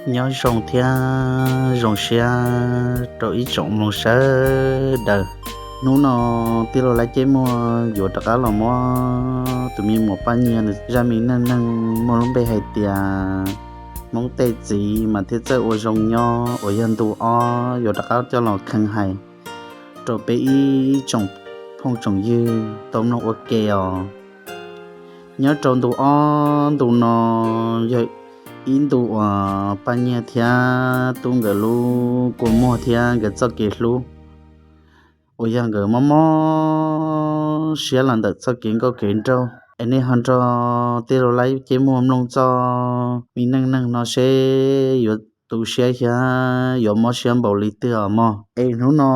Nyob zoo thiab zoo siab rau ib tsoom mloog sawv daws. Hnub no tij laug Laib Ceb Muag yuav rov qab los muab tus me muam Paj Nyiag nws zaj me neej neeg muaj lub npe hais tias Hmoob tej txiv mas thiaj txawj ua zoo nyob uas yog ntu ob yuav rov qab coj los kheev hais rau peb ib tsoom phooj tsoom ywg tau mloog ua ke os. Nyob rau ntu ob ntu no yog ib ntu uas Paj Nyiag thiab Tub nkawd lub kua muag thiab nkawd txoj kev hlub uas yog nkawd mob mob siab los ntawm txoj kev nkauj kev nraug. Es nej ho nrog tij laug Laib Ceb Muag mloog txoj me neej neeg no seb yuav tu siab thiab yuav mob siab npaum li twg os mog. Es hnub no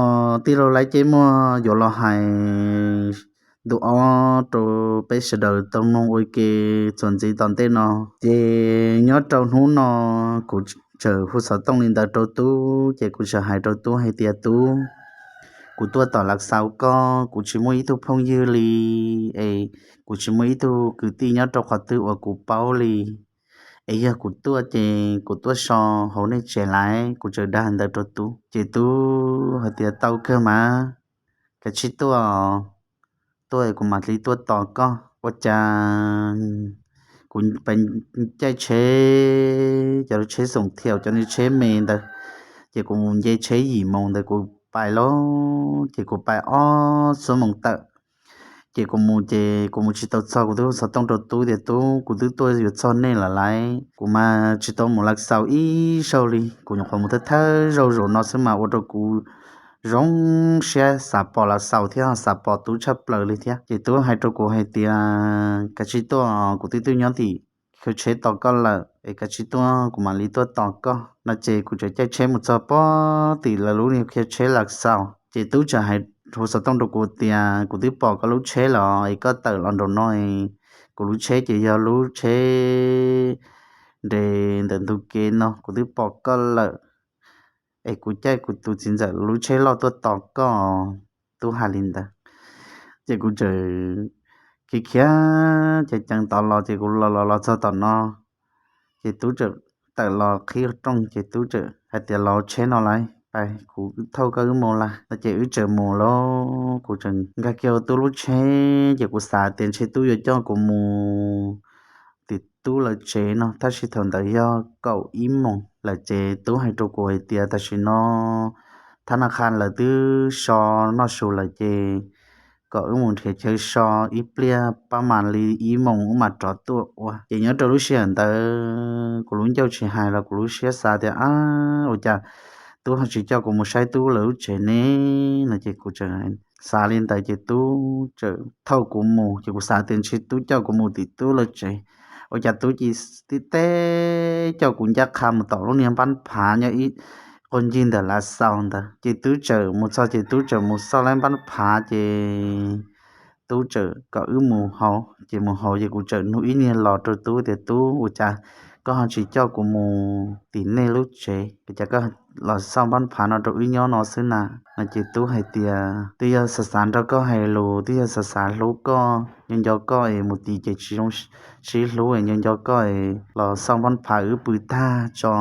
tij laug Laib Ceb Muag yuav los hais ntu ob rau peb sawv daws tau mloog ua ke txuas ntxiv tom ntej no. Ces nyob rau hnub no kuv txawm hu xov tooj li ntawd rau Tub, ces kuv txawm hais rau Tub hais tias, Tub, kuv tuaj tom Lav Xaus koj, kuv tsis muaj ib tug phooj ywg li, es kuv tsis muaj ib tug kwv tij nyob rau qhov twg uas kuv paub li. Es yog kuv tuaj ces kuv tuaj so hauv nej tsev lawm. Kuv txawm dag ntawd rau Tub, ces Tub hais tias, Tau kawg mas, kav tsij tuaj, tuaj kuv mam li tuaj tos koj. Ua cas kuv pais caij tsheb, cov lub tsheb xoom thiaum, cov niag tsheb me ntawd, ces kuv mus nce tsheb yim moos ntawd kuv pais lauj, ces kuv pais ob xuab moos tawm. Ces kuv mus ces kuv mus tsis tau txog, kuv twb hu xov tooj rau Tub tias, Tub, kuv twb tuaj yuav txog nej lawm lauj, kuv mas tsis tau mus Lav Xaus ib zaug li, kuv nyuam qhuav mus thawj thawj zaug zaum no xwb mas ua rau kuv zoo siab xav pom Lav Xaus thiab xav pom Tub tshaj plaws li thiab. Ces Tub hais rau kuv hais tias, Kav tsij tuaj, kuv twb twb nyob tim khiv tsheb tos koj lawm, es kav tsij tuaj kuv mam li tuaj tos koj no. Ces kuv txawm caij tsheb mus txog pem tim lawv lub niag khiv tsheb Lav Xaus, ces Tub txawm hais, hu xov tooj rau kuv tias, Kuv twb pom koj lub tsheb lawm es koj tawm los nraum no, kuv lub tsheb ces yog lub tsheb nres ntawm ntug kev no, kuv twb pom koj lawm, es kuv caij kuv tus txiv ntxawm lub tsheb loj tuaj tos koj. Tub hais li ntawd, ces kuv txawm khiav khiav ceev ceev tod los, ces kuv los los los txog tom no, ces Tub txawm tawm los qhib rooj, ces Tub txawm hais tias, Los tsheb no lauj, pais, kuv thauj koj wb mus lawm no. Ces wb txawm mus lauj, kuv txawm nkag kiag Tub lub tsheb, ces kuv xav tias ntshe Tub yuav coj kuv mus tim Tub lawv tsev no, tab sis thaum ntawd yog kaum ib moos lawm, ces Tub hais rau kuv hais tias, Tam sim no thab naj qha lawv twb so noj su lawm, ces kom wb mus nrhiav chaw so ib pliag, pab mam li ib moos wb mam rov tuaj ua. Ces nyob rau lub sij hawm ntawd kuv lub ncauj tsis hais los kuv lub siab xav tias, Ab, ua cas Tub ho tsis coj kuv mus saib Tub lawv lub tsev ne? No ces kuv txawm xav li ntawd, ces Tub txawm thauj kuv mus, ces kuv xav tias ntshe Tub coj kuv mus tim Tub lawv tsev, ua cas Tub cia li tib teb coj kuv ncaj qha mus tom lub niag npab phav nyob ib qho ncig ntawm Lav Xaus ntawd. Ces Tub txawm mus txog, ces Tub txawm mus xauj lub npab phav, ces Tub txawm kom wb mus hauv, ces mus hauv ces kuv txawm nug ib niag los rau Tub tias, Tub, ua cas koj ho tsis coj kuv mus tim nej lub tsev, ua cas koj los xauj npab phav no rau wb nyob no xwb na? No ces Tub hais tias, Twb yog xav xav nrog koj hais lus, twb yog xav xav hlub koj, nco nco koj es mus tim ces tsis zoo sib hlub, es nco nco koj es los xauj npab phav wb pw tag tso,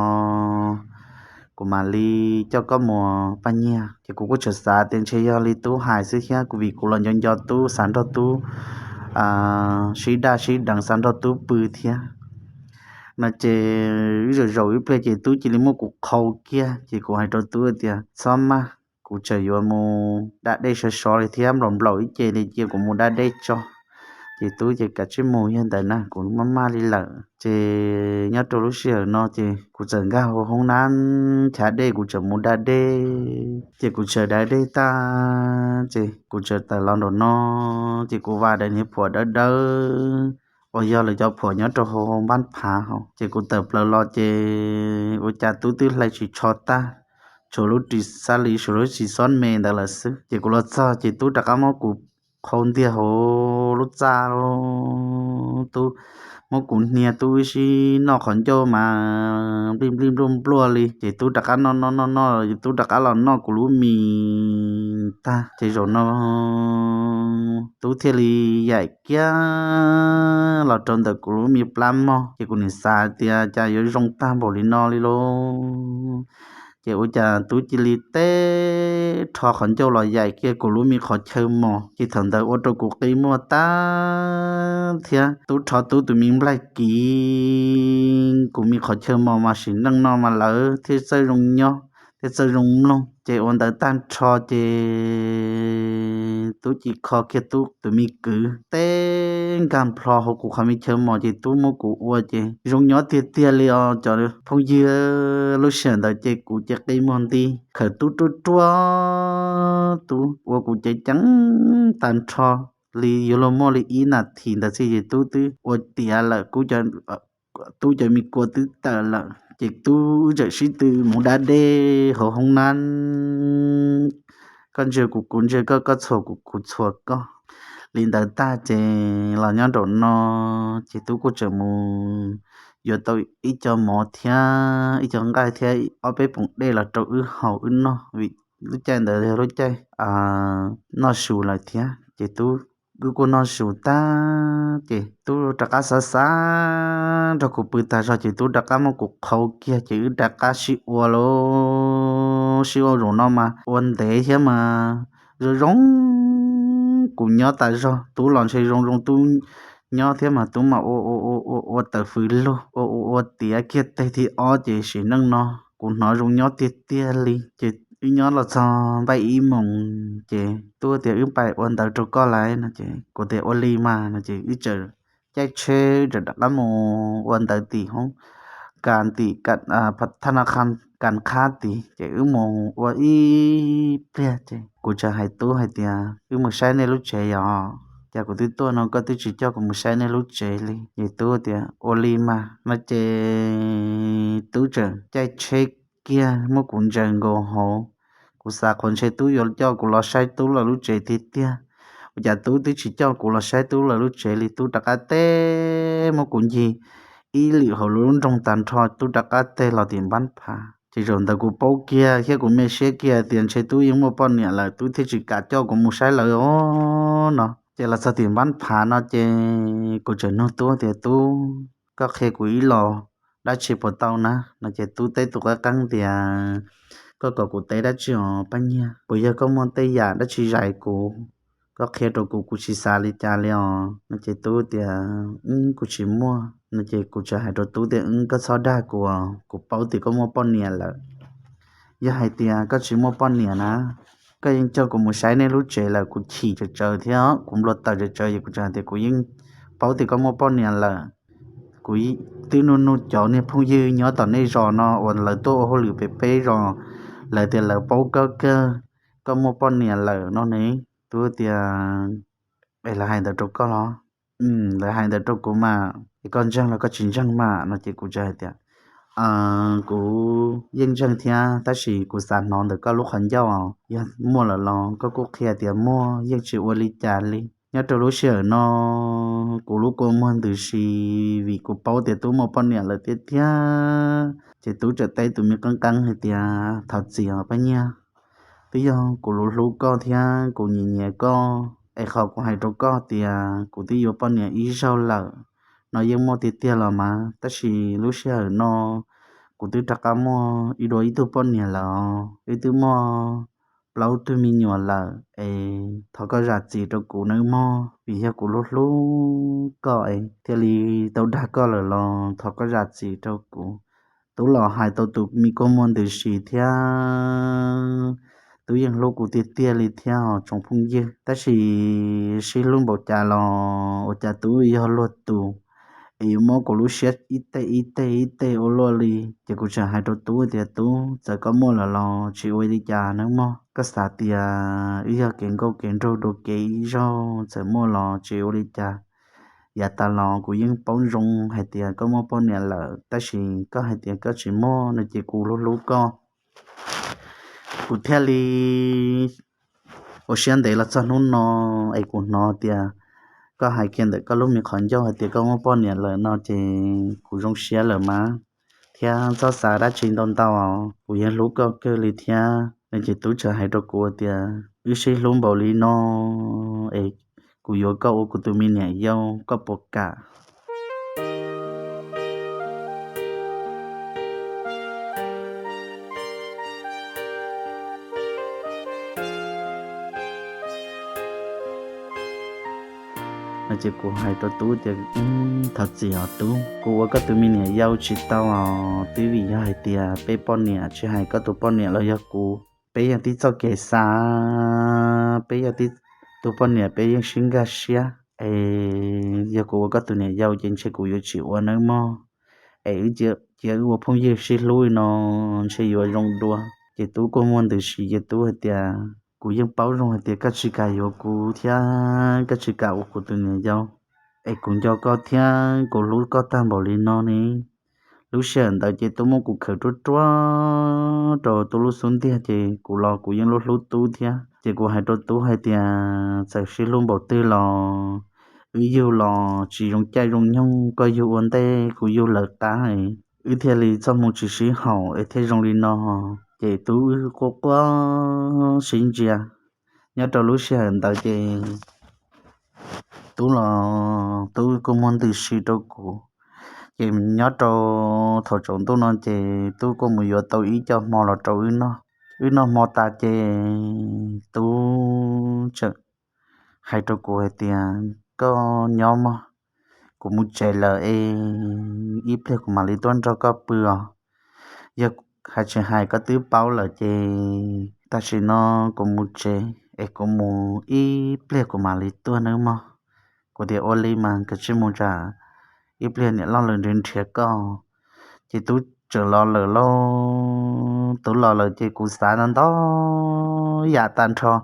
kuv mam li coj koj mus, Paj Nyiag. Ces kuv kuj tseem xav tias ntshe yog li Tub hais xwb thiab, kuv vim kuv los nco nco Tub, xav nrog Tub sib daj sib deev, xav nrog Tub pw thiab. No ces wb zaum zaum ib pliag ces Tub cia li muab kuv qhau kiag, ces kuv hais rau Tub tias, Txhob maj, kuv tseem yuav mus da dej sov sov li thiab, nplaum nplaum ib ce li cia kuv mus da dej tso. Ces Tub ces kav tsij mus, yog ntawd na kuv maj maj li lawm. Ces nyob rau lub sij hawm no ces kuv txawm nkag hauv hoob nab chav dej, kuv tseem mus da dej. Ces kuv tseem da dej tag, ces kuv tseem tawm los nraum no, ces kuv vam daim niag phuam dawb dawb uas yog lawv cov phuam nyob rau hauv npab phav hauv. Ces kuv tawm plaws los ces ua cas Tub twb hlais tsis tsho tag, tshuav lub ris xab li, tshuav lub ris xob me ntawd lawm xwb. Ces kuv los txog ces Tub rov qab muab kuv qhau ntiag hauv lub txaj lub, Tub muab kuv hnia, tub wb sib noj qhov ncauj mas nplij nplij npluaj npluaj li. Ces tub rov qab noj noj noj noj, tub rov qab los noj kuv lub mis tag. Ces zaum no tub thiaj li yaim kiag los rau ntawm kuv lub mis plab mog. Ces kuv nim xav tias cas yuav zoo tag npaum li no li lauj. Ces ua cas tub cia li teb rho qhov ncauj los yaim kiag kuv lub mis qhov chaw mos, ces thaum ntawd ua rau kuv qi muag tag thiab. Tub rho tub tus me nplaig kiv kuv mis qhov chaw mos mas sim neej no mas lawv thiaj txawj zoo nyob thiab txawj zoo mloog. Ces ua ntawd tag nrho ces tub cia li kho kiag tub tus me kwv teb nkag nplho hauv kuv qhov me chaw mos, ces tub muab kuv ua ces zoo nyob tiag tiag li os cov phooj ywg. Lub sij hawm ntawd ces kuv ces qi muag nti, khawm tub ruaj ruaj, tub ua kuv ceev ceev tag nrho li yuav luag muaj li ib nas this ntawd xwb ces tub twb ua tiav lawm, tub cov me kua twb tawm lawm. Ces tub wb txawm sib tw mus da dej hauv hoob nab, koj ntsia kuv, kuv ntsia koj, koj txhuam kuv, kuv txhuam koj. Li ntawd tag ces los nyob nraum no, ces tub kuj tseem mus yuav tau ib co mov thiab ib co nqaij thiab ob peb poom dej los rau wb haus wb noj, vim lub caij ntawd yog lub caij noj su lawm thiab. Ces tub, wb kuj noj su tag ces tub rov qab xav xav nrog kuv pw tag zog ces tub rov qab muab kuv qhau kiag ces wb rov qab sib ua lauj. Sib ua zaum no mas ua ntev thiab mas zoo zoo kuv nyob tas zog, tub los ntshe zoo zoo tub nyob thiab mas tub mas ua ua ua ua taws fws lug, ua ua ua tiav kiag teg thib ob ces sim neej no kuv hnov zoo nyob tiag tiag li. Ces wb nyob los txog npaij ib moos ces tub tias wb pais ua ntawv rau koj lawm no ces kuv tias ua li mas no ces wb txawm caij tsheb txawm rov qab mus ua ntawv tim hoob kas tim thaj na kha kas qhab tid ces wb mus ua ib pliag ces kuv txawm hais tub hais tias wb mus saib nej lub tsev yom, cas kuv twb tuaj no koj twb tsis coj kuv mus saib nej lub tsev li. Ces tub tias ua li mas no ces tub txawm caij tsheb kiag muab kuv ntsaws nkaus hauv. Kuv xav qhov ntshe tub yuav coj kuv los saib tub lawv lub tsev tiag tiag, ua cas tub twb tsis coj kuv los saib tub lawv lub tsev li, tub rov qab teb muab kuv ncig ib lwm hauv lub nroog tag nrho tub rov qab teg los tim npab phav. Ces zaum ntawd kuv paub kiag thiab kuv me siab kiag tias ntshe tub yeej muaj poj niam lawm tub thiaj tsis kam coj kuv mus saib lawv os no. Ces los txog tim npab phav no ces kuv txawm nug tub tias tub, koj qhia kuv ib los dab tsi puas tau na no ces tub teb tus qab qeeb tias koj kom kuv teb dab tsi os Paj Nyiag, puas yog koj muaj tej yam dab tsi zais kuv, koj qhia rau kuv, kuv tsis xav li cas li os no ces tub tias kuv tsis muaj no ces kuv txawm hais rau tub tias koj txhob dag kuv, kuv paub tias koj muaj poj niam lawm. Yog hais tias koj tsis muaj poj niam na, koj yeej coj kuv mus saib nej lub tsev lawm kuv chim tsawv tsawv thiab kuv npau taws tsawv tsawv es kuv txawm hais tias kuv yeej paub tias koj muaj poj niam lawm. Kuv twb nug nug cov niag phooj ywg nyob tom nej zos no uas lawv tuaj ua hauj lwm pem peb zos, lawv tias lawv paub koj kawg, koj muaj poj niam lawm no ne. Tub tias es lawv hais ntawd rau koj los? Lawv hais ntawd rau kuv mas, es koj ntseeg los koj tsis ntseeg mas no ces kuv txawm hais tias kuv yeej ntseeg thiab tab sis kuv xav hnov ntawm koj lub qhov ncauj, yog muaj lawm los koj kuj qhia tias muaj, yeej tsis ua li cas li. Nyob rau lub sij hawm no kuv lub kua muag ntws si vim kuv paub tias tub muaj poj niam lawm tiag tiag. Ces tub txawm teb tus me qeeb qeeb hais tias thov txim os Paj Nyiag, twb yog kuv hlub hlub koj thiab kuv nyiam nyiam koj es qhov kuv hais rau koj tias kuv twb yuav poj niam ib zaug lawm no yeej muaj tiag tiag los mas, tab sis lub sij hawm no kuv twb rov qab muaj ib dua ib tug poj niam lawm, wb twb muaj plaub tug me nyuam lawm es thov koj zam txim rau kuv nawb mog, vim yog kuv hlub hlub koj es thiaj li tau dag koj lawm los thov koj zam txim rau kuv. Tub los hais tau tus me kua muag ntws si thiab. Tub yeej hlub kuv tiag tiag li thiab os tsoom phooj ywg, tab sis sib hlub npaum cas los ua cas tub yog luag tus es yuav muab kuv lub siab ib teg ib teg ib teg ua luaj li. Ces kuv tseem hais rau tub tias tub, txawm koj muaj lawm los tsis ua li cas nawb mog, koj xav tias wb yog kev nkauj kev nraug dua kev ib zaug, txawm muaj los tsis ua li cas. Yav tas los kuv yeej paub zoo hais tias koj muaj poj niam lawm, tab sis koj hais tias koj tsis muaj no ces kuv hlub hlub koj, kuv thiaj li ua siab ntev los txog hnub no es kuv hnov tias koj hais kiag ntawm koj lub me qhov ncauj hais tias koj muaj poj niam lawm no ces kuv zoo siab lawm mas, thiab txhob xav dab tsi ntau ntau, kuv yeej hlub koj kawg li thiab. No ces tub txawm hais rau kuv tias, wb sib hlub npaum li no es kuv yuav koj ua kuv tus me niam yau, koj puas kam? No ces kuv hais rau tub tias, thov txim os tub, kuv ua koj tus me niam yau tsis tau os, twb vim yog hais tias peb poj niam, tsis hais koj tus poj niam los yog kuv, peb yog tib txoj kev xav, peb yog tib tug poj niam peb yeej sib nkag siab es yog kuv ua koj tus niam yau ces ntshe kuv yuav tsis ua nawb mog. Es wb cia wb ua phooj ywg sib hlub li no ntshe yuav zoo dua. Ces tub kuj muaj ntws si ces tub hais tias, kuv yeej paub zoo hais tias koj tsis kam yuav kuv thiab koj tsis kam ua kuv tus niam yau, es kuv nco koj thiab kuv hlub koj tag npaum li no ne. Lub sij hawm ntawd ces tub muab kuv khawm ruaj ruaj rau tub lub xub ntiag ces kuv los kuv yeej hlub hlub tub thiab. Ces kuv hais rau tub hais tias, txawm sib hlub npaum twg los wb yug los tsis zoo caij zoo nyoog, koj yug ua ntej kuv yug lawv qab, wb thiaj li txoj hmoo tsis sib haum es thiaj zoo li no. Ces tub wb quaj quaj sib ntsia. Nyob rau lub sij hawm ntawd ces tub los tub kuj muaj ntws si rau kuv. Ces nyob rau thaum tsaus ntuj no ces tub kuj mus yuav tau ib co hmo los rau wb noj. Wb noj hmo tas ces tub tseem hais rau kuv hais tias, koj nyob mog, kuv mus tsev lawm es ib pliag kuv mam li tuaj nrog koj pw os. Yog hais tsis hais koj twb paub lawm ces tam sim no kuv mus tsev es kuv mus ib pliag kuv mam li tuaj nawb mog. Kuv tias ua li mas koj cia li mus tsam ib pliag niam loj lawv nrhiav nrhiav koj. Ces tub tseem los lawm lauj. Tub los lawm ces kuv xav ntau ntau yam tag nrho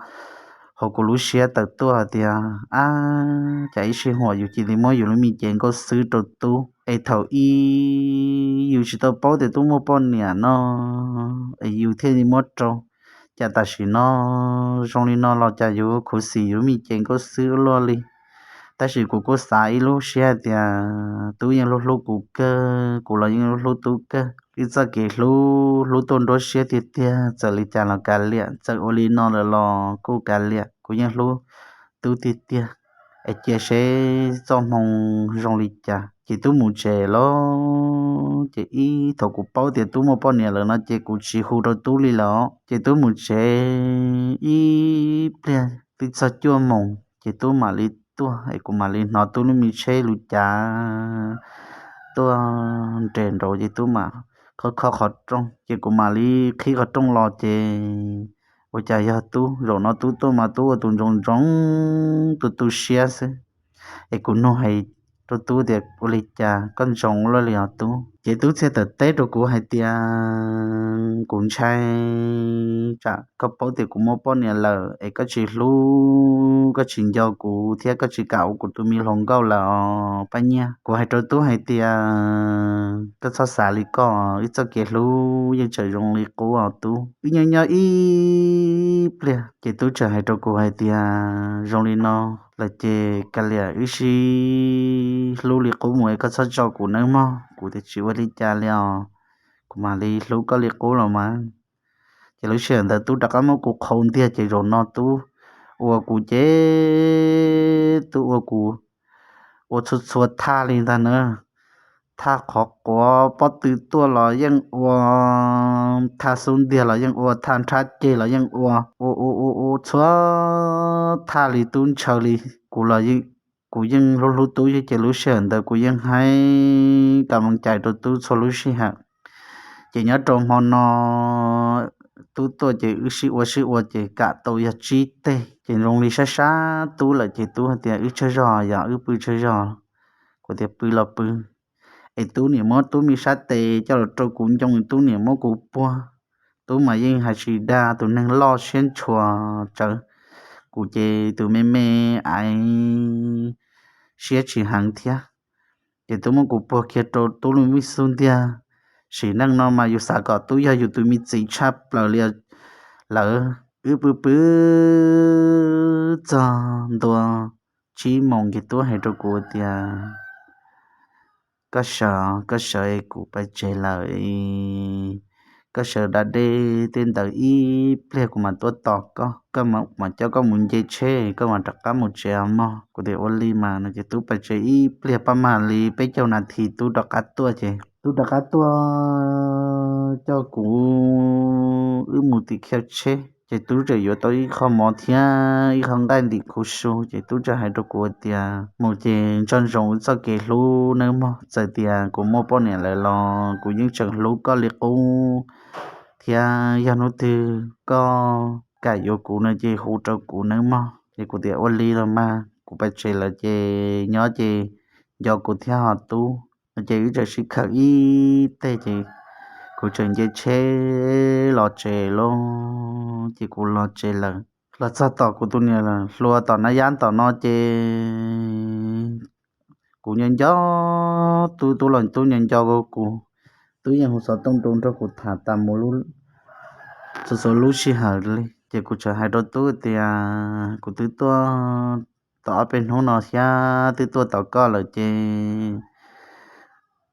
hauv kuv lub siab tawm tuaj hais tias, ab, cas ib sij huam yus cia li muab yus lub me cev nkauj xwb rau tub es thaum ub yus tsis tau paub tias tub muaj poj niam no es yus thiaj li muab rau. Cas tam sim no zoo li no los cas yus khuv xim yus lub me cev nkauj xwb ua luaj li. Tab sis kuv kuj xav ib lub siab hais tias tub yeej hlub hlub kuv kawg, kuv los yeej hlub hlub tub kawg. Ib txoj kev hlub hlub tuaj nruab siab tiag tiag, txawm li cas los kav liam, txawm ua li no lawm los kuj kav liam, kuv yeej hlub tub tiag tiag. Es cia seb txoj hmoo zoo li cas. Ces tub mus tsev lawm, ces ib thaum kuv paub tias tub muaj poj niam lawm no ces kuv tsis hu rau tub li lawm. Ces tub mus tsev ib pliag twb txog cuaj moos ces tub mam li tuaj es kuv mam li hnov tub lub me tsheb lus cav tuaj nres nraud ces tub mam khob khob qhov rooj ces kuv mam li qhib qhov rooj los ces ua cas yog tub. Zaum no tub tuaj mas tub ua tus ntsoov ntsoov tu tu siab xwb. Es kuv nug hais rau tub tias ua li cas koj ntsoov ua luaj li os tub? Ces tub txia tawm teb rau kuv hais tias kuv ntshai tsam koj paub tias kuv muaj poj niam lawm es koj tsis hlub, koj tsis nco kuv thiab koj tsis kam ua kuv tus me hluas nkauj lawm os Paj Nyiaj. Kuv hais rau tub hais tias koj txhob xav li koj, wb txoj kev hlub yeej tseem zoo li qub os tub. Wb nyob nyob ib pliag ces tub tseem hais rau kuv hais tias zoo li no lawm ces kav liam wb sib hlub li qub mus es koj txhob tso kuv nawb mog. Kuv tias tsis ua li cas li os, kuv mam li hlub koj li qub los mas. Ces lub sij hawm ntawd tub rov qab muab kuv qhau ntiag ces zaum no tub ua kuv ces tub ua kuv ua txhua txhua thaj li ntag na. Thaj qhov quav pob tw tuaj los yeej ua, thaj xub ntiag los yeej ua, thaj nrhab ceg los yeej ua, ua ua ua ua txhua thaj li tub ntshaw li. Kuv los kuv yeej hlub hlub tub ces lub sij hawm ntawd kuv yeej hais kam loo cais rau tub txhua lub sij hawm. Ces nyob rau hmo no tub tuaj ces wb sib ua sib ua ces kam tau yog tsib teg ces zoo li sab sab tub lawm ces tub hais tias wb tsawg zog yog wb pw tsawg zog. Kuv tias pw los pw. Es tub niam muab tub me sab tes coj los rau kuv ncoo, tub niam muab kuv puag. Tub mas yeej hais tsis dag, tus neeg loj siab ntshua tsawv. Kuv ces tus me me aiv siab tsis heev thiab. Ces tub muab kuv puag kiag rau tub lub me xub ntiag. Sim neej no mas yus xav kom tub yog yus tus me txiv tshaj plaws li lawm. Wb pw pw txog ntua tsib moos ces tub hais rau kuv tias, koj sawv, koj sawv es kuv pais tsev lawm. Koj sawv da dej tej ntawd ib pliag kuv mam tuaj tos koj, koj mam coj koj mus nce tsheb, koj mam rov qab mus tsev os mog. Kuv tias ua li mas no ces tub pais tsev ib pliag paj mam li peb caug nas this tub rov qab tuaj ces tub rov qab tuaj coj kuv wb mus tim khiav tsheb ces tub tseem yuav tau ib qho mov thiab ib qho nqaij ntim kuv su ces tub tseem hais rau kuv tias, mus ces nco ntsoov wb txoj kev hlub nawb mog, txawm tias kuv muaj poj niam lawm los kuv yeej tseem hlub koj li qub, thiab yog hnub twg koj kam yuav kuv no ces hu rau kuv nawb mog. Ces kuv tias ua li los mas kuv pais tsev lawm ces nyob ces nco kuv thiab ho tub no ces wb tseem sib khawm ib teg ces kuv tseem nce tsheb los tsev lawm ces kuv los tsev lawm. Los txog tom kuv tus niam hluas tom nab yab tom no ces kuv nco nco tub, tub los tub nco nco kuv, tub yeej hu xov tooj rau nrog kuv tham tas mus txhua txhua lub sij hawm li ces kuv tseem hais rau tub tias kuv twb tuaj tau ob peb hnub no thiab twb tuaj tos koj lawm ces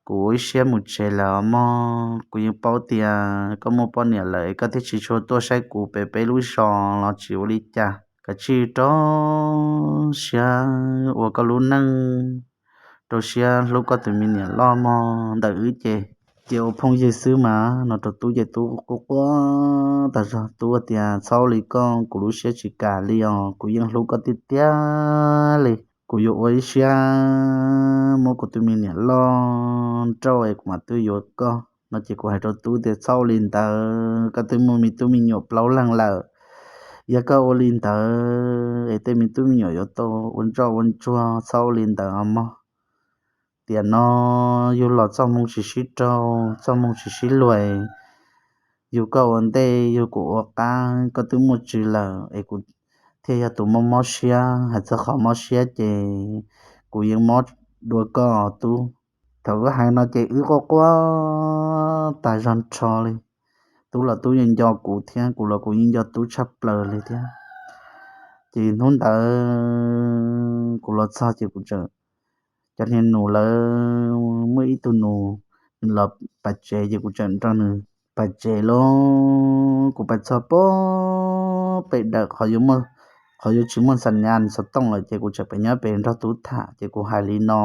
kuv ua ib siab mus tsev lawm os mog. Kuv yeej paub tias koj muaj poj niam lawm es koj thiaj tsis tshua tuaj saib kuv pem peb lub zos los tsis ua li cas. Kav tsij rau siab ua koj lub neej, rau siab hlub koj tus me niam loj mog, ntawm wb ces cia ua phooj ywg xwb mas no rau tub ces tub quaj quaj tas zog, tub tias txhob ua li koj, kuv lub siab tsis kam li os, kuv yeej hlub koj tiag tiag li. Kuv yuav ua ib siab muab kuv tus me niam loj nrauj es kuv mam tuaj yuav koj no ces kuv hais rau tub tias txhob ua li ntawd, koj twb muaj me tub me nyuam plaub leeg lawm. Yog koj ua li ntawd es tej me tub me nyuam yuav tau ua ntsoj ua ntsuag, txhob ua li ntawd os mog. Tiam no yug los txoj hmoo tsis sib raug, txoj hmoo tsis sib luag, yug koj ua ntej yug kuv ua qab, koj twb muaj tswv lawm es kuv thiaj yog tus mob mob siab. Hais txog qhov mob siab ces kuv yeej mob dua koj tub. Thaum wb hais no ces wb quaj quaj tas zog nrho li. Tub los tub yeej nco kuv thiab kuv los kuv yeej nco tub tshaj plaws li thiab. Ces hnub ntawd kuv los txog ces kuv tseem, cov niag nus lawv muaj ib tug nus nws los pais tsev ces kuv tseem nrog nws pais tsev lauj. Kuv pais txog pem dawm qhov yuav tsis muaj xa nyas xov tooj lawm ces kuv tseem pem nyob pem nrog tub tham ces kuv hais li no,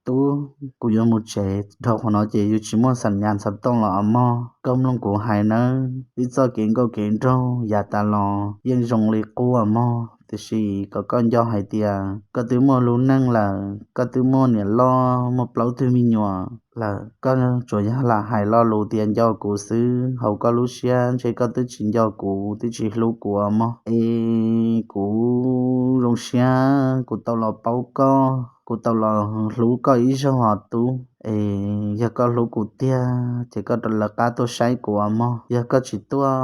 tub, kuv yuav mus tsev, dhau qhov no ces yuav tsis muaj xa nyas xov tooj los os mog. Koj mloog kuv hais nawb, wb txoj kev nkauj kev nraug yav tas los yeej zoo li qub os mog, tiam sis kom koj nco hais tias koj twb muaj lub neej lawm, koj twb muaj niam loj muaj plaub tug me nyuam lawm, koj tsuas yog lam hais lo lus tias nco kuv xwb, hauv koj lub siab ntshe koj twb tsis nco kuv, twb tsis hlub kuv os mog. Es kuv zoo siab kuv tau los paub koj, kuv tau los hlub koj ib zaug os tub. Es yog koj hlub kuv tiag ces koj lawv qab tuaj saib kuv os mog, yog koj tsis tuaj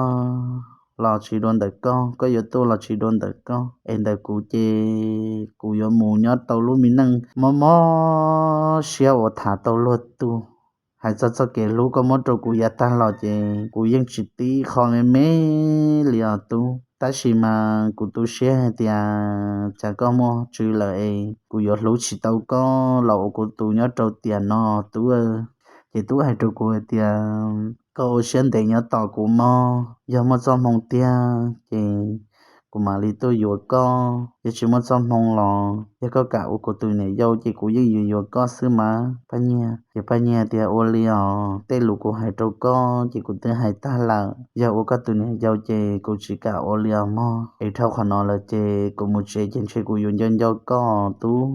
los tsis dua ntawm koj, koj yuav tuaj los tsis dua ntawm koj, es ntawm kuv ces kuv yuav mus nyob tau lub me neej mob mob siab uas tham tau luag tug. Hais txog txoj kev hlub koj muab rau kuv yav tag los ces kuv yeej tsis tib qho me me li os tub, tab sis mas kuv tu siab hais tias cas koj muaj tswv lawm es kuv yuav hlub tsis tau koj los ua kuv tus nyob rau tiam no tub. Ces tub hais rau kuv hais tias koj ua siab ntev nyob tos kuv mog, yog muaj txoj hmoo tiag ces kuv mam li tuaj yuav koj, yog tsis muaj txoj hmoo los yog koj kam ua kuv tus niam yau ces kuv yeej yuav yuav koj xwb mas Paj Nyiag. Ces Paj Nyiag tias ua li os, tej lus kuv hais rau koj ces kuv twb hais tag lawm, yog ua koj tus niam yau ces kuv tsis kam ua li os mog. Es dhau qhov no lawm ces kuv mus tsev ces ntshe kuv yuav nco nco koj tub.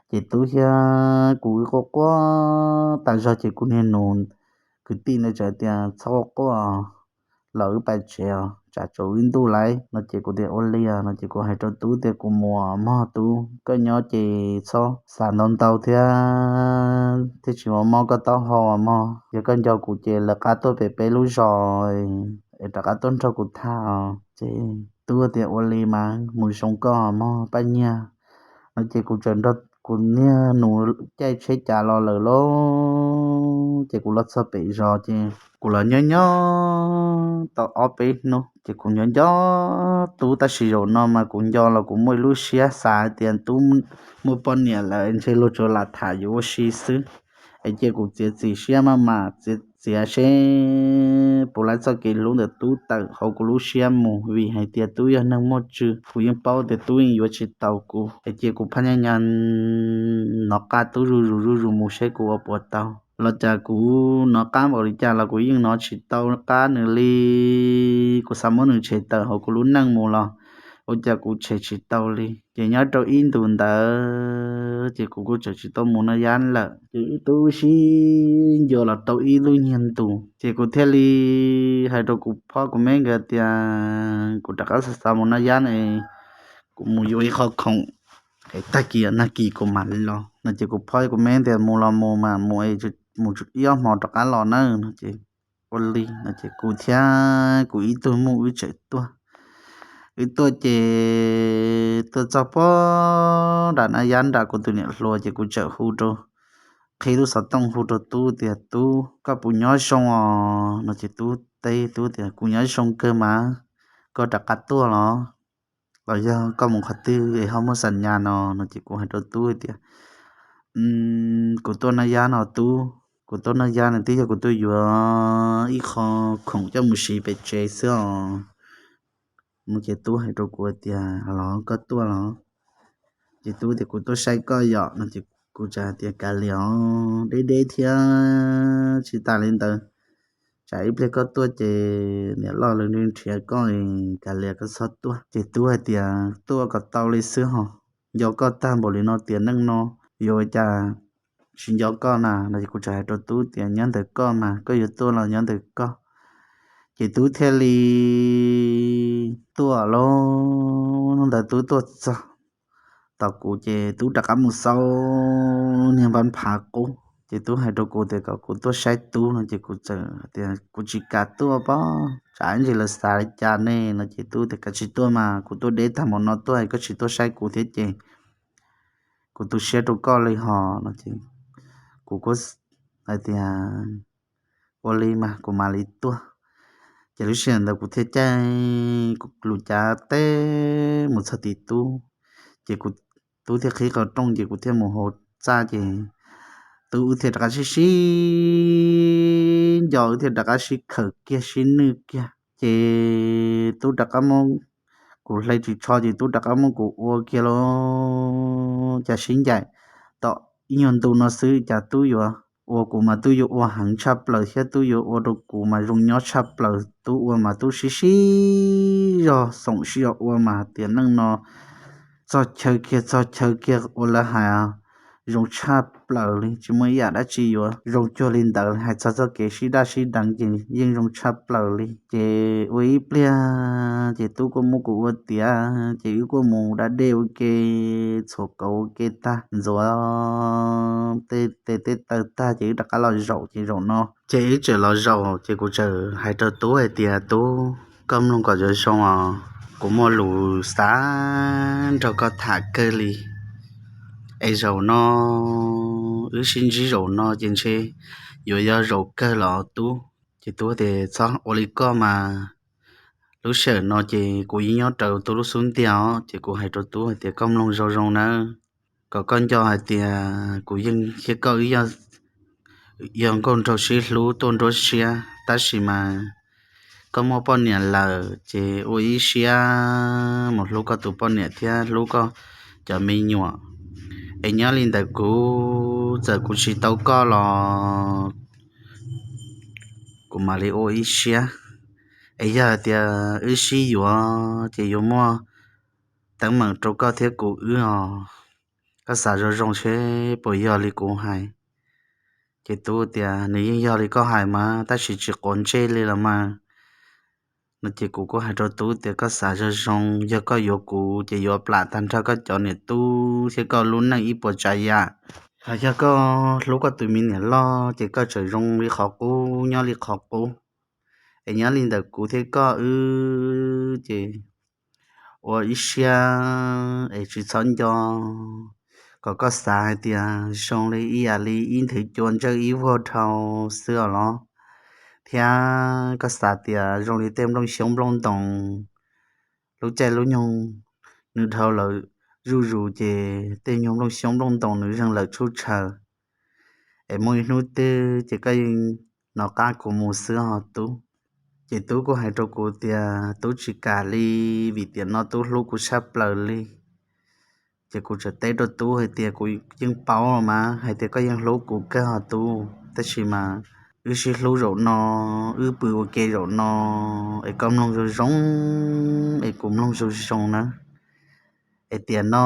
Ces tub thiab kuv wb quaj quaj tas zog ces kuv niag nus kwv tij ntawd txawm tias txhob quaj quaj los wb pais tsev os, tsam tsaus wb ntuj lawm no ces kuv tias ua li os no ces kuv hais rau tub tias kuv mus mog tub, koj nyob ces txhob xav ntau ntau thiab, thiaj tsis mob mob koj taub hau mog. Yog koj nco kuv ces lawv qab tuaj pem peb lub zos es rov qab tuaj nrog kuv tham os. Ces tub tias ua li mas mus zoo koj mog Paj Nyiag no ces kuv tseem nrog kuv niag nus caij tsheb cav los lawm lauj. Ces kuv los txog pem zos ces kuv los nyob nyob tau ob peb hnub ces kuv nco nco Tub, tab sis zaum no mas kuv nco los kuv muaj ib lub siab xav hais tias Tub muaj poj niam lawm ntshe luag tsuas lam tham yuav ua si xwb. Es cia kuv txiav txim siab maj mam txiav txiav seb puas laib txoj kev hlub ntawm Tub tawm hauv kuv lub siab mus, vim hais tias Tub yog neeg muaj tswv, kuv yeej paub tias Tub yeej yuav tsis tau kuv. Es cia kuv phaj nyaj nyaj nov qab Tub zuj zus zuj zus mus seb kuv ua puas tau. Los cas kuv nov qab npaum li cas los kuv yeej nov tsis tau qab nws li. Kuv xav muab nws tshem tawm hauv kuv lub neej mus los ua cas kuv tshem tsis tau li. Ces nyob rau ib ntus ntawd ces kuv kuj tseem tsis tau mus noj yab lawm. Ces wb tub sib ncua los tau ib lub nyuag ntus ces kuv thiaj li hais rau kuv phob kuv meb nkawd tias kuv rov qab xav xav mus noj yab ne, kuv mus yuav ib qho khoom es tag kis nag kis kuv mam li los no. Ces kuv phob kuv meb tias mus los mus mas mus, mus ib ob hmo rov qab los na no. Ces ua li no ces kuv thiab kuv ib tug muj wb tseem tuaj. Wb tuaj ces tuaj txog pob nram noj yab nram kuv tus niam hluas ces kuv txawm hu rau, qhib lub xov tooj hu rau Tub tias, Tub, koj puas nyob zoo os? No ces Tub teb, Tub tias, Kuv nyob zoo kawg mas, koj rov qab tuaj los, los yog koj mus qhov twg es ho muaj xam nyas no? No ces kuv hais rau Tub hais tias, Kuv tuaj noj yab no Tub, kuv tuaj noj yab no twb yog kuv tuaj yuav ib qho khoom coj mus siv pem tsev xwb os. No ces Tub hais rau kuv tias, Los koj tuaj los? Ces Tub tias, Kuv tuaj saib koj yom. No ces kuv txawm hais tias, Kav liam os, deb deb thiab tsis tas li ntawd, tsam ib pliag koj tuaj ces niam loj lawv nrhiav koj, kav liam koj txhob tuaj. Ces Tub hais tias, Tuaj kom tau li xwb ho, nco koj tag npaum li no tiam neej no yuav ua cas tsis nco koj na? No ces kuv txawm hais rau Tub tias, Nyob ntawm koj mas, koj yuav tuaj los nyob ntawm koj. Ces Tub thiaj li tuaj lauj. Hnub ntawd Tub tuaj txog tom kuv ces Tub rov qab mus xauj niag npab phav qub. Ces Tub hais rau kuv tias kom kuv tuaj saib Tub no ces kuv txawm tias, Kuv tsis kam tuaj pob, tsam ib ntsis lawv xav li cas ne? No ces Tub tias, Kav tsis tuaj mas, kuv tuaj deb tag npaum no tuaj es koj tsis tuaj saib kuv thiab ces kuv tu siab rau koj li ho. No ces kuv kuj hais tias, Ua li mas kuv mam li tuaj. Ces lub sij hawm ntawd kuv thiaj caij lus cav teb mus txog tim Tub, ces kuv, Tub thiaj qhib qhov rooj ces kuv thiaj mus hauv txaj ces Tub wb thiaj rov qab sib sib nco, wb thiaj rov qab sib khawm kiag sib nwj kiag. Ces Tub rov qab muab kuv hle ris tsho ces Tub rov qab muab kuv ua kiag los cas sib ncaim tom ib nyuag ntu no xwb cas Tub yuav ua kuv mas Tub yuav ua heev tshaj plaws thiab Tub yuav ua rau kuv mas zoo nyob tshaj plaws. Tub ua mas Tub sib sib zog xoom sib zog ua mas tiam neej no txog chaw kiag txog chaw kiag ua lawv hais zoo tshaj plaws li, tsis muaj ib yam dab tsi yuav zoo cuag li ntawd. Hais txog txoj kev sib daj sib deev ces yeej zoo tshaj plaws li. Ces ua ib pliag ces Tub kuj muab kuv ua tiav ces wb kuj mus da dej ua ke, txhuam kauv ua ke tag, ntxuav tej tes tej taw tag ces wb rov qab los zaum. Ces zaum no ces wb tseem los zaum ces kuv txawm hais rau Tub hais tias, Tub, koj mloog kom zoo zoo os, kuv muaj lus xav nrog koj tham kawg li. Es zaum no wb sib ntsib zaum no ces ntshe yuav yog zaum kawg los Tub. Ces Tub tias, Txhob ua li koj mas, lub sij hawm no ces kuv yeej nyob raws Tub lub xub ntiag os. Ces kuv hais rau Tub hais tias, Koj mloog zoo zoo nawb, kom koj nco hais tias kuv yeej thiab koj wb yog nkauj nraug sib hlub tuaj nruab siab, tab sis mas koj muaj poj niam lawm ces ua ib siab mus hlub koj tus poj niam thiab hlub koj cov me nyuam. Es nyob li ntawm kuv, txawm kuv tsis tau koj los kuv mam li ua ib siab. Es yog hais tias wb sib yuav ces yuav muaj teeb meem rau koj thiab kuv wb os. Koj xav zoo zoo seb puas yog li kuv hais. Ces Tub tias, Nws yeej yog li koj hais mas, tab sis tsis quav ntsej li los mas. No ces kuv kuj hais rau Tub tias, Koj xav zoo zoo, yog koj yuav kuv ces yuav plam tag nrho koj cov niam tub thiab koj lub neej ib puas tsav yam. Hos yog koj hlub koj tus me niam loj ces koj tseem zoo li qhov qub, nyob li qhov qub. Es nyob li ntawm kuv thiab koj wb ces ua ib siab es tsis txhob nco. kom koj xav hais tias zoo li ib yam li ib nthwv cua ntsawj ib vuag dhau xwb os los, thiab koj xav tias zoo li tej nplooj xyoob nplooj ntoos, lub caij lub nyoog nws dhau lawm zuj zus ces tej nyuag nplooj xyoob nplooj ntoos nws zeeg lawm tshub tshaws, es muaj ib hnub twg ces koj yeej nov qab kuv mus xwb os tub. Ces tub kuj hais rau kuv tias tub tsis kam li, vim tiam no tub hlub kuv tshaj plaws li. Ces kuv txawm teb rau tub hais tias kuv yeej paub los mas hais tias koj yeej hlub kuv kawg os tub, tab sis mas wb sib hlub zaum no, wb pw ua ke zaum no, es koj mloog zoo zoo, es kuv mloog zoo zoo na. Es tiam no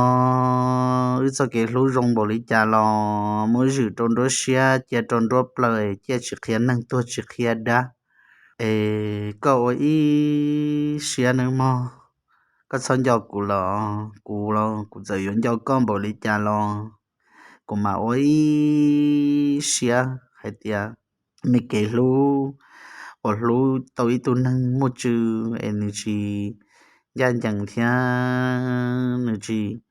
wb txoj kev hlub zoo npaum li cas los muab zwm rau nruab siab cia rau nruab plawv es ciaj tsis qhia neeg tuag tsis qhia dab. Es koj ua ib siab nawb mog, koj txhob nco kuv los kuv los kuv txawm yuav nco koj npaum li cas los kuv mam ua ib siab hais tias me kev hlub uas hlub tau ib tug neeg muaj tswv es nws tsis ncaj ncees thiab nws tsis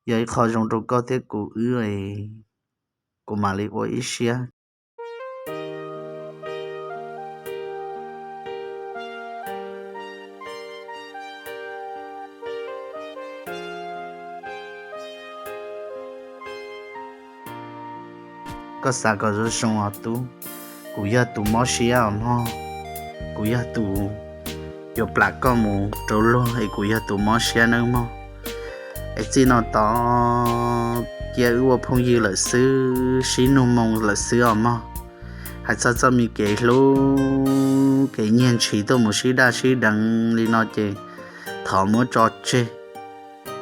yog ib qho zoo rau koj thiab kuv wb, kuv mam li ua ib siab. Koj xav kom zoo zoo os tub, kuv yog tus mob siab os mog, kuv yog tus yuav plam koj mus rau luag es kuv yog tus mob siab nawb mog. Es txij no tod cia wb ua phooj ywg lawm xwb, sib nug moo lawm xwb os mog. Hais txog txoj me kev hlub kev nyiag ntshis tuaj mus sib daj sib deev li no ces thov muab tso tseg.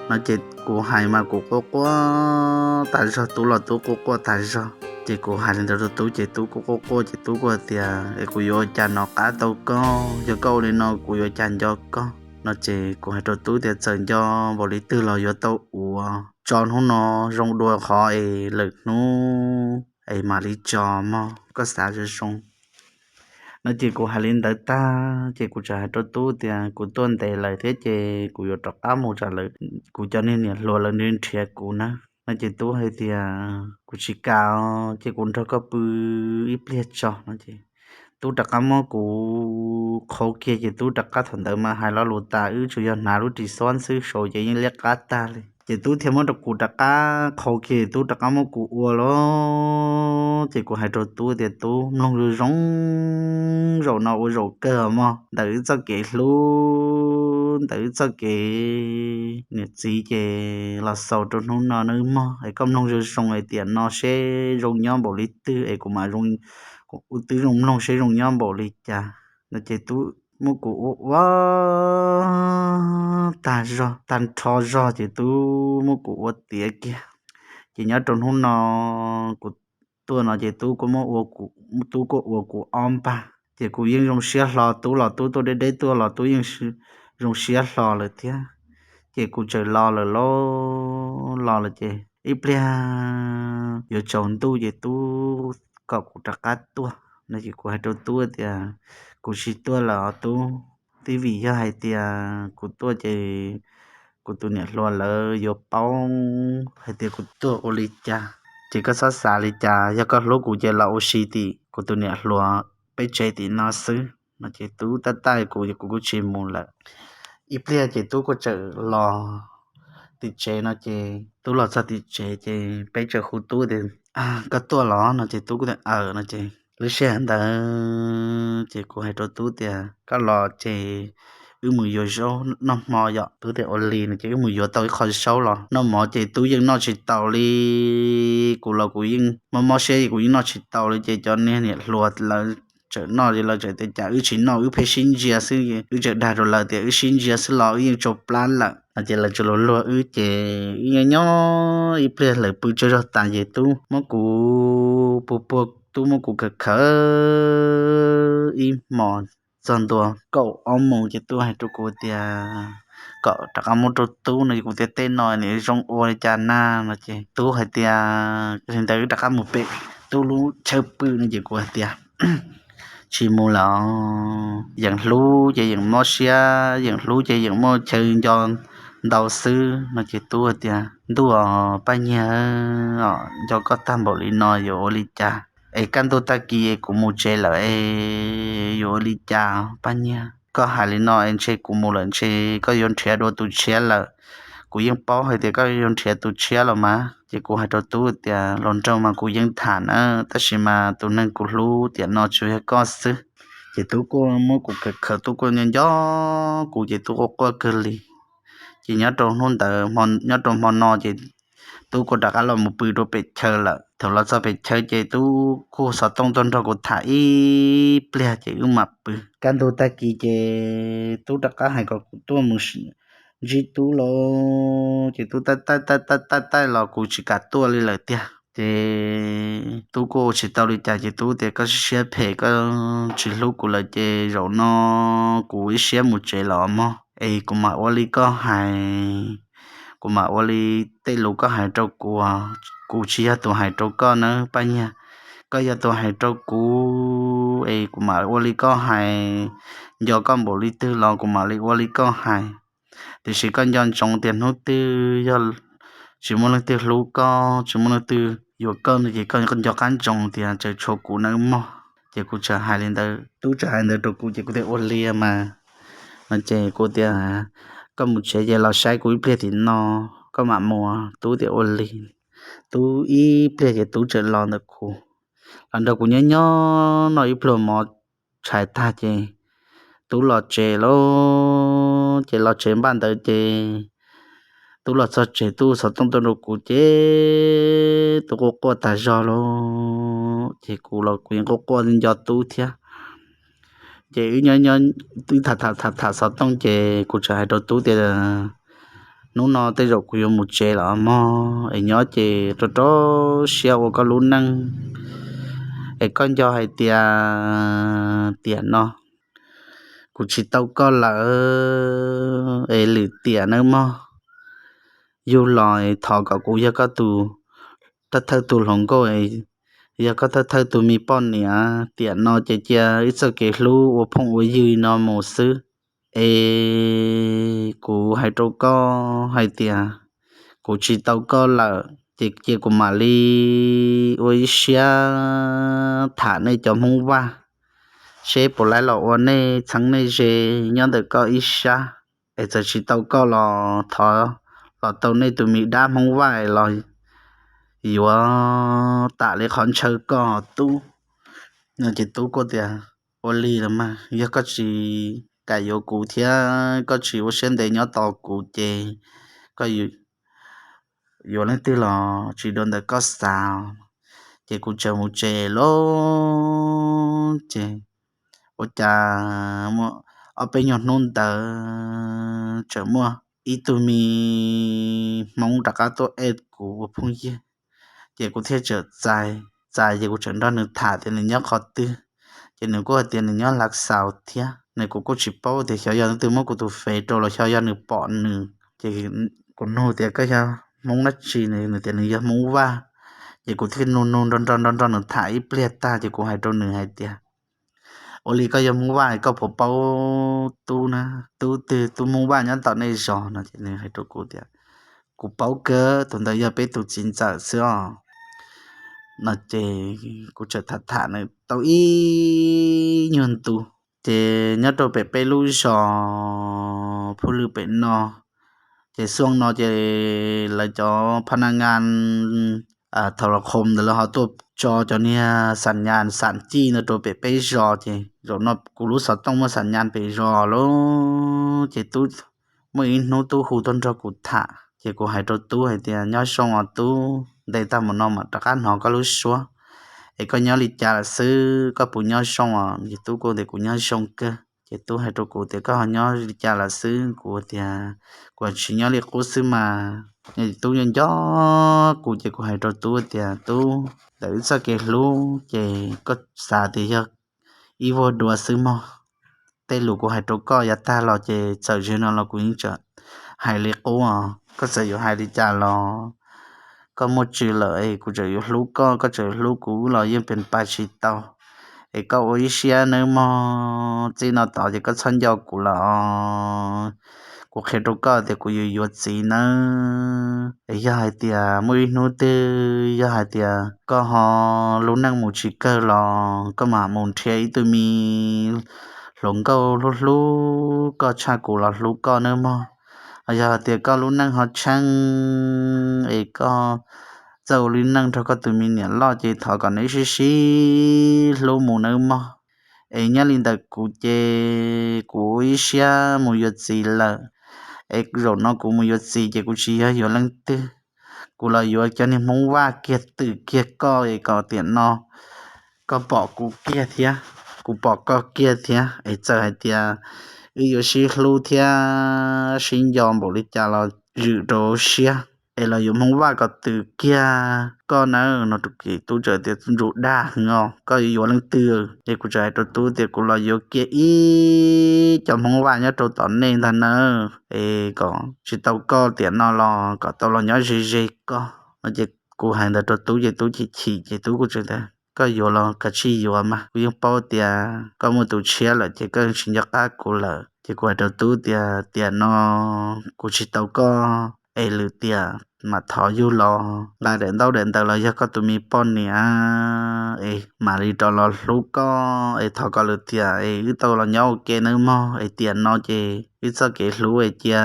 No ces kuv hais mas kuv quaj quaj tag zog, tub los tub quaj quaj tag zog. Ces kuv hais li ntawd rau tub ces tub kuj quaj quaj ces tub kuj tias es kuv yuav ua cas nov qab tau koj, yog koj ua li no kuv yuav ua cas nco koj. No ces kuv hais rau tub tias txawm nco npaum li twg los yuav tau ua, tso hnub no zoo dua qhov es lwm hnub es mam li tso mog, koj xav zoo zoo. No ces kuv hais li ntawd tag ces kuv txawm hais rau tub tias kuv tuaj ntev lawm thiab ces kuv yuav rov qab mus tsam lawv, kuv cov niag niam hluas lawv nrhiav kuv na. No ces tub hais tias kuv tsis kam os, ces kuv nrog koj pw ib pliag tso no ces tub rov qab muab kuv qhau kiag ces tub rov qab thaum ntawd mas hais lo lus tas wb tsuas yog hnav lub ris xob xwb saud ces yeej liab qab tag li. Ces tub thiaj muab rau kuv rov qab qhau kiag, tub rov qab muab kuv ua los ces kuv hais rau tub tias tub mloog zoo zoo, zaum no ua zaum kawg mog, ntawm wb txoj kev hlub, ntawm wb txoj kev niam txiv ces los xaus rau hnub no nawb mog, es koj mloog zoo zoo es tiam no seb zoo nyob npaum li twg es kuv mam, kuv twb zoo mloog seb zoo nyob npaum li cas. No ces tub muab kuv ua ua tag zog tag nrho zog ces tub muab kuv ua tiav kiag. Ces nyob rau hnub no kuv tuaj no ces tub kuj muab ua, tub kuj ua kuv ob npag ces kuv yeej zoo siab hlo, tub los tub tuaj deb deb tuaj los tub yeej zoo siab hlo lawm thiab. Ces kuv txawm los lawm lauj, los lawm ces ib pliag yuav tsaus ntuj ces tub kom kuv rov qab tuaj no ces kuv hais rau tub tias kuv tsis tuaj lawm os tub, twb vim yog hais tias kuv tuaj ces kuv tus niam hluas lawv yuav paub hais tias kuv tuaj ua li cas. Ces koj txhob xav li cas, yog koj hlub kuv ces los ua si tim kuv tus niam hluas peb tsev tim no xwb no ces tub tab tab kuv, kuv kuj tsis mus lawm. Ib pliag ces tub kuj txawm los tim tsev no ces tub los txog tim tsev ces peb txawm hu tub tias koj tuaj los no ces tub kuj tias aws no ces lub sij hawm ntawd ces kuv hais rau tub tias koj los ces wb mus yuav zaub noj hmo yom. Tub tias ua li no ces wb mus yuav tau ib qho zaub los noj mov ces tub yeej noj tsis taus li. Kuv los kuv yeej mob mob siab kuv yeej noj tsis taus li ces cov niag niam hluas lawv txawm noj ces lawv txawm tias cas wb tsis noj, wb pheej sib ntsia xwb, wb txawm dag rau lawv tias wb sib ntsia xwb los wb yeej tsau plab lawm no ces lawv txawm luag luag wb ces wb nyob nyob ib pliag lawv pw tsaug zog tas ces tub muab kuv puag puag, tub muab kuv khawm khawm ib hmos txog ntua kaum ob moos ces tub hais rau kuv tias kom rov qab muab rau tub no ces kuv tias tej no nim zoo ua li cas na no ces tub hais tias li ntawd wb rov qab mus pem tub lub chaw pw no ces kuv hais tias tsis mus lawm, yeem hlub ces yeem mob siab, yeem hlub ces yeem muaj chaw nco ntau xwb no ces tub tias, Ntuj os Paj Nyiag, nco koj tag npaum li no yuav ua li cas? Es kaj ntug tag kis es kuv mus tsev lawm es yuav ua li cas Paj Nyiag? Koj hais li no es ntshe kuv mus lawm ntshe koj yuav nrhiav dua tus tshiab lawm. Kuv yeej paub hais tias koj yuav nrhiav tus tshiab los mas. Ces kuv hais rau tub tias, Hluas nraug mas kuv yeej tham na, tab sis mas tus neeg kuv hlub tiam no tsuas yog koj xwb. Ces tub kuj muab kuv khaws khaws, tub kuj nco nco kuv ces tub quaj quaj kawg li. Ces nyob rau hnub ntawd, nyob rau hmo no ces tub kuj rov qab los mus pw rau pem chaw lawm. Thaum los txog pem chaw ces tub kuj xov tooj tuaj nrog kuv tham ib pliag ces wb mam pw. Kaj ntug tag kis ces tub rov qab hais kom kuv tuaj mus ntsib tub los, ces tub taij taij taij taij taij los kuv tsis kam tuaj li lawm tiag. Ces tub kuj ua tsis tau li cas ces tub tias, Koj siab phem, koj tsis hlub kuv lawm ces zaum no kuv ib siab mus tsev los mog, es kuv mam ua li koj hais, kuv mam ua li tej lus koj hais rau kuv. Kuv tsis yog tus hais rau koj nawb Paj Nyiag, koj yog tus hais rau kuv, es kuv mam ua li koj hais. Nco koj npaum li twg los kuv mam li ua li koj hais. Tiam sis koj nco ntsoov tias hnub twg yog tsis muaj leej twg hlub koj, tsis muaj leej twg yuav koj no ces koj nco qab ntsoov tias tseem tshuav kuv nawb mog. Ces kuv txawm hais li ntawd, tub txawm hais ntawd rau kuv ces kuv tias, Ua li mas. No ces kuv tias, Koj mus tsev ces los saib kuv ib pliag tim no, koj mam mus. Tub tias, Ua li. Tub ib pliag ces tub txawm los ntawm kuv, los nrog kuv nyob nyob noj ib pluag mov tshais tag ces tub los tsev lawm. Ces los tsev npaj ntawd ces tub los txog tsev tub xov tooj tuaj rau kuv ces tub quaj quaj tas zog lawm. Ces kuv los kuv yeej quaj quaj nco tub thiab. Ces wb nyob nyob tham tham tham xov tooj ces kuv txawm hais rau tub tias, Hnub no tej zaum kuv yuav mus tsev lawm mog, es nyob ces rau rau siab ua koj lub neej. Es koj nco hais tias tiam no kuv tsis tau koj lawm es lwm tiam nawb mog. Yug los es thov kom kuv yog koj tus thawj thawj tus hluas nkauj, yog koj thawj thawj tus me poj niam. Tiam no ces cia wb txoj kev hlub ua phooj ua ywg no mus xwb. Es kuv hais rau koj hais tias kuv tsis tau koj lawm ces cia kuv mam li ua ib siab tham nej cov Hmoob Vaj seb puas laib los ua nej txheeb nej ze nyob ntawm koj ib sab. Es txawm tsis tau koj los thov los tau nej tus me dab Hmoob Vaj los yuav tam li qhov ntshaw koj tub. No ces tub kuj tias, Ua li los mas, yog koj tsis kam yuav kuv thiab koj tsis ua siab ntev nyob tos kuv ces koj yuav leej twg los tsis dua ntawm koj xav. Ces kuv txawm mus tsev lawm ces ua cas muaj ob peb nyuag hnub ntawd txawm muaj ib tug me Hmoob rov qab tuaj ej kuv ua phooj ywg. Ces kuv thiaj txawm txais, txais ces kuv txawm nrog nws tham tias nws nyob qhov twg. Ces nws kuj hais tias nws nyob Lav Xaus thiab. Nws, kuv kuj tsis paub tias xyov yog leej twg muab kuv tus fev rau los xyov yog nws pom nws. Ces kuv nug tias, Koj yog Hmoob dab tsi? Nws tias nws yog Hmoob Vaj. Ces kuv thiaj nug nug nrog nrog nrog nrog nws tham ib pliag tag ces kuv hais rau nws hais tias, Ua li koj yog Hmoob Vaj koj puas paub tub na, tub twg, tub Hmoob Vaj nyob tom nej zos? No ces nws hais rau kuv tias, Kuv paub kawg, tus ntawd yog peb tus txiv ntxawm xwb os. No ces kuv txawm tham tham nws tau ib nyuag ntu. Ces nyob rau pem peb lub zos Phuj Lwm pem no, ces xuaj no ces lawv cov phaj na ngas thaum los khoom ntawd lawv ho tuaj tso cov niag xam nyas xam cij ntawd rau pem peb zos. Ces zaum no kuv lub xov tooj muaj xam nyas pem zos lawm. Ces tub, muaj ib hnub tub hu tuaj nrog kuv tham ces kuv hais rau tub hais tias, Nyob zoo os tub, ntev tag mus no mam rov qab hnov koj lub suab, es koj nyob li cas lawm xwb, koj puas nyob zoo os? Ces tub kuj tias, Kuv nyob zoo kawg. Ces tub hais rau kuv tias, Koj ho nyob li cas lawm xwb? Kuv tias, Kuv tsis nyob li qub xwb mas. Tub nco nco kuv ces kuv hais rau tub tias, Tub, ntawm wb txoj kev hlub ces koj xav tias yog ib vuag dua xwb mog. Tej lus kuv hais rau koj yav tag los ces txawm ze no los kuv yeej tseem hais li qub os. Koj txawm yuav hais li cas los koj muaj tswv lawm es kuv tseem yuav hlub koj, koj tseem yuav hlub kuv los yeej pes pais tsis tau. Es koj ua ib siab nawb mog, txij no tod ces koj txhob nco kuv lawm os. kuv qhia rau koj tias kuv yuav yuav txiv nawb. Es yog hais tias muaj ib hnub twg yog hais tias koj ho lub neej mus tsis kawg los koj mam mus nrhiav ib tug me hluas nkauj hlub hlub koj tshaj kuv los hlub koj nawb mog. Yog hais tias koj lub neej ho tsheej es koj txawj ua li neej nrog koj tus me niam loj ces thov kom neb sib sib hlub mus nawb mog. Es nyob li ntawm kuv ces kuv ib siab mus yuav txiv lawm. Es zaum no kuv mus yuav txiv ces kuv tsis yog yuav leej twg, kuv los yuav cov niag Hmoob Vaj kiag twm kiag koj es kom tiam no koj pom kuv kiag thiab, kuv pom koj kiag thiab. Es txawm hais tias wb yuav sib hlub thiab sib nco npaum li cas los zwm rau siab, es los yuav Hmoob Vaj kom twm kiag koj nawb no. Tub txawm tias, Tub Ntsuj, dag heev os, koj yuav yuav leej twg? Es kuv txawm hais rau tub tias, Kuv los yuav kiag ib cov Hmoob Vaj nyob rau tom nej ntag nawb, es kom tsis tau koj tiam no los kom tau los nyob ze ze koj no. Ces kuv hais ntawd rau tub ces tub chim chim ces tub kuj txawm tias, Koj yuav los kav tsij yuav mas, kuv yeej paub tias koj muaj tus tshiab lawm ces koj tsis nco qab kuv lawm. Ces kuv hais rau tub tias, Tiam no kuv tsis tau koj es lwm tiam mam thov yug los nqa daim ntaub daim ntawv los yog koj tus me poj niam es mam li rov los hlub koj, es thov kom lwm tiam es wb tau los nyob ua ke nawb mog. Es tiam no ces wb txoj kev hlub es cia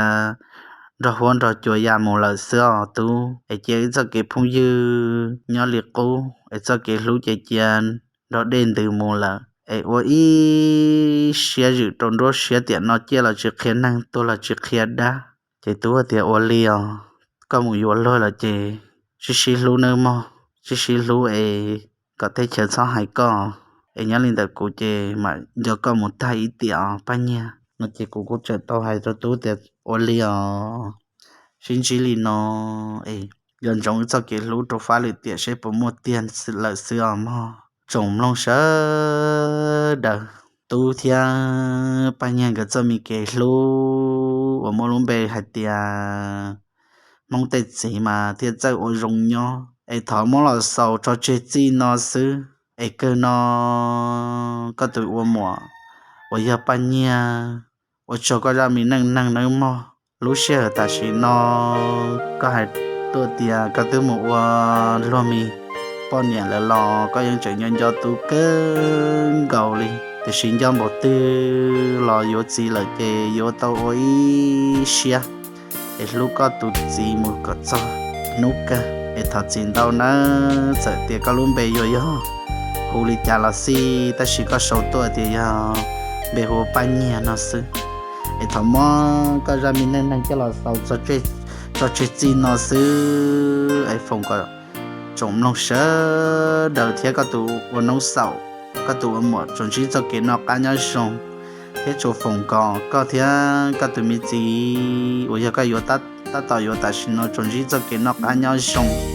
nrog huab nrog cua ya mus lawm xwb os tub, es cia wb txoj kev phooj ywg nyob li qub, es txoj kev hlub ces cia nrog dej ntws mus lawm. Es ua ib siab zwm rau nruab siab, tiam no ciaj los tsis qhia neeg, tuag los tsis qhia dab. Ces tub tias, Ua li os, koj mus yuav luag lawm ces sib sib hlub nawb mog, sib sib hlub es kom teb chaws txhob hais koj, es nyob li ntawm kuv ces mam nco koj mus tag ib tiam os Paj Nyiag no. Ces kuv kuj txawm tau hais rau tub tias, Ua li os, sib ntsib li no es nco ntsoov wb txoj kev hlub rau fab lwm tiam seb puas muaj tiag lawm xwb os mog. Tsoom mloog sawv daws, tub thiab Paj Nyiag nkawd txoj me kev hlub uas muaj lub npe hais tias Hmoob tej txiv mas thiaj txawj ua zoo nyob, es thov muab los xaus tso tseg txij no xwb. Es kawg no koj tus ua muam uas yog Paj Nyiag, ua tsaug koj zaj me neej neeg nawb mog. Lub sij hawm tam sim no koj hais tuaj tias koj twb mus ua luag me poj niam lawm los koj yeej tseem nco nco tub kawg nkaus li, tiam sis nco npaum twg los yuav txiv lawm ces yuav tau ua ib siab es hlub koj tus txiv mus kom txog hnub kawg. Es thov txim ntau nawb, txawm tias koj lub npe yuav yog hu li cas los xij, tab sis koj sau tuaj tias yog npe hu ua Paj Nyiag no xwb. Es thov muab koj zaj me neej neeg coj los xaus tso tseg txij no xwb. Es foom kom tsoom mloog sawv daws thiab koj tus ua noob xaum, koj tus ua muam tsuas ntsib txoj kev noj qab nyob zoo, thiab tsuas foom kom koj thiab koj tus me txiv uas yog koj yuav tab tom yuav tam sim no tsuas ntsib txoj kev noj qab nyob zoo.